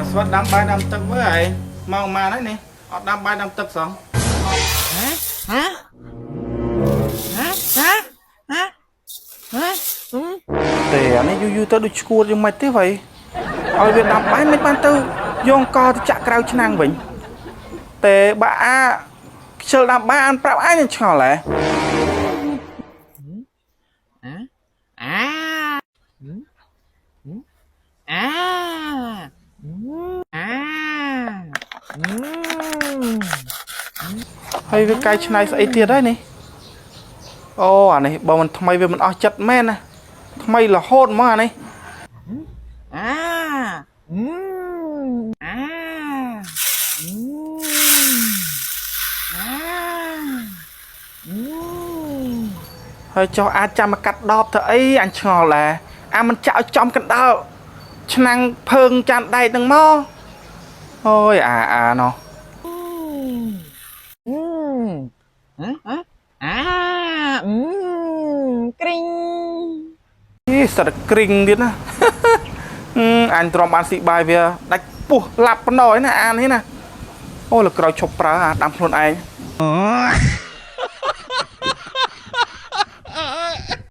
ស្វិតដាំបាយដាំទឹកមើលឯងមកម៉ានហើយនេះអត់ដាំបាយដាំទឹកសោះ ហ៎ហ៎ហ៎ហ៎ហ៎ហ៎ ទេអានេះយូរយូរទៅដូចឈួតយ៉ាងម៉េចទេវ៉ៃឲ្យវាដាំបាយមិនបានទៅយកអង្គទៅចាក់ក្រៅឆ្នាំងវិញទេបាក់អាខ្ជិលដាំបាយអានប្រាប់អញនឹងឆ្ងល់ហ៎ អាអាអា ហើយវាកែច្នៃស្អីទៀតហើយនេះអូអានេះបើមិនថ្មីវាមិនអស់ចិត្តមែនណាថ្មីរហូតហ្មងអានេះ អាអាអា ហើយចុះអាចចាំមកកាត់ដបទៅអីអញឆ្ងល់ដែរអាមិនចាក់ឲ្យចំកណ្ដាលឆ្នាំងភើងចានដែកហ្នឹងមកអូយអាអាណោះ អាគ្រីង យីសិតតែគ្រីងទៀតណា ហឹមអញទ្រាំបានស៊ីបាយវាដាច់ពោះឡាប់បណ្ដោយណាអានេះណាអូលើក្រោយឈប់ប្រើអាដាំខ្លួនឯង អូ